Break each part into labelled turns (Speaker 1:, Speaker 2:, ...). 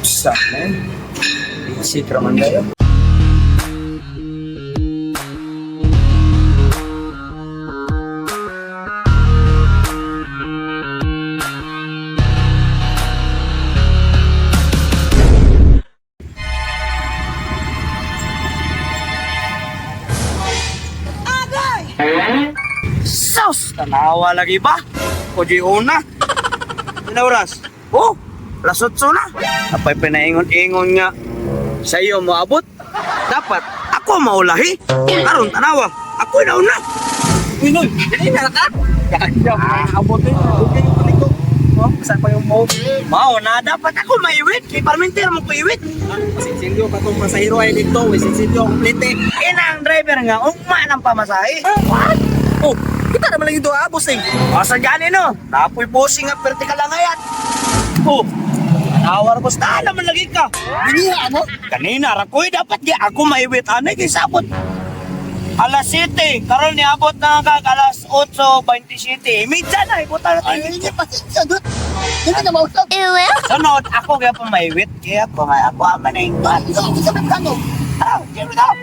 Speaker 1: Sa man. Isip raman tayo. Sus! Tanawa lagi ba? O di una? Ilang oras? Oh, alas 8 na. Apay pinaingon-ingon nga. Sa iyo moabot. Dapat ako maulahi. Karon tanawa, ako na una.
Speaker 2: Uy, Noy!
Speaker 1: Dili na ka.
Speaker 2: Abot eh. Okay yung palikod. Oh, saan pa yung mo?
Speaker 1: Mao na dapat ako maiwit. Kay parminter mo ko iwit.
Speaker 2: Sisindio ka tong pasahero ay dito. Uy, sisindio complete.
Speaker 1: Ina ang driver nga ugma ng pamasahe.
Speaker 2: What? Oh, kita naman lang ito abos eh.
Speaker 1: Asa gani no? Napoy posing nga perti ka lang ayat. Oh, tawar ko sa naman lagi ka.
Speaker 2: Biniha ano?
Speaker 1: Kanina ra koy dapat gi ako maiwit anay kay sabot. Alas 7, karon niabot na kag alas 8:27. Minsan na ibutan na tayo.
Speaker 2: Hindi pasensya dut. Hindi na mausap.
Speaker 1: Sunod ako gyapon maiwit kaya ako nga ako ama na yung
Speaker 2: Ikaw, hindi ka may plano.
Speaker 1: Tara, jero daw.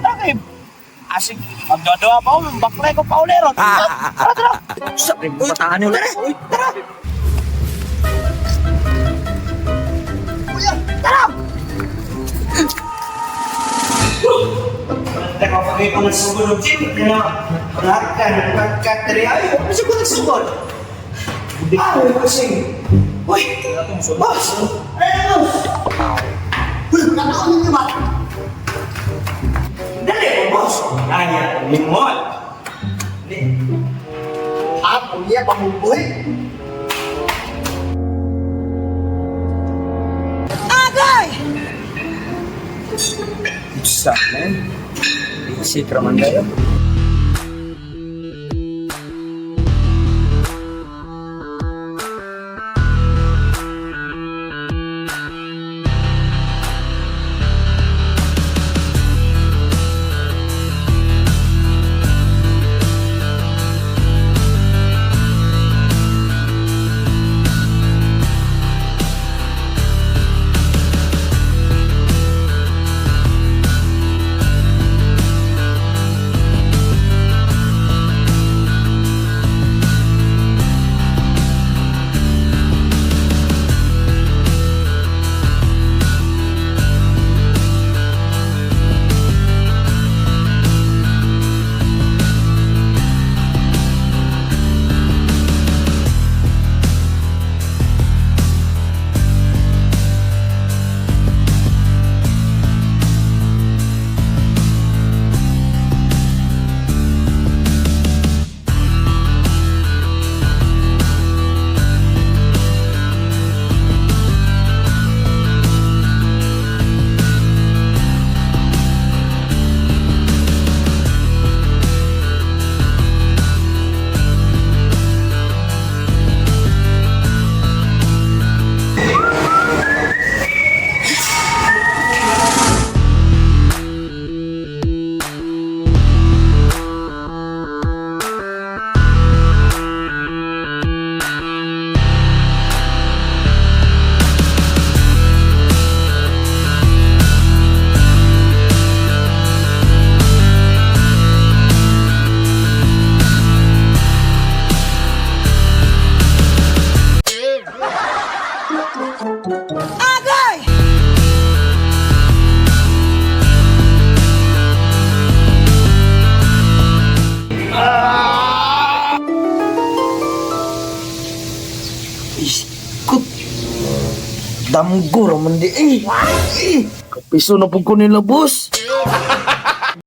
Speaker 1: Tara kay Asig, magdadawa pa ako, baklay ko pa uli ron. Tara, tara. Sa,
Speaker 2: Bataan nyo
Speaker 1: tara,
Speaker 2: lang.
Speaker 1: tara.
Speaker 2: Kuya!
Speaker 1: Tara! Teka, pag ikaw nagsugod ng gym, na lahat ka, nagkatri, ay, ano siya ko nagsugod? Ah, kasi, uy, boss, ano boss?
Speaker 2: Uy, nakakaon ninyo ba?
Speaker 1: Dali mo, boss. Ay, limon.
Speaker 2: Ah, kuya, pamumbuhi.
Speaker 1: Sa, man. Isip raman tayo. Iskut. Damgo raman di eh. Eh, kapiso na po ko nila, boss.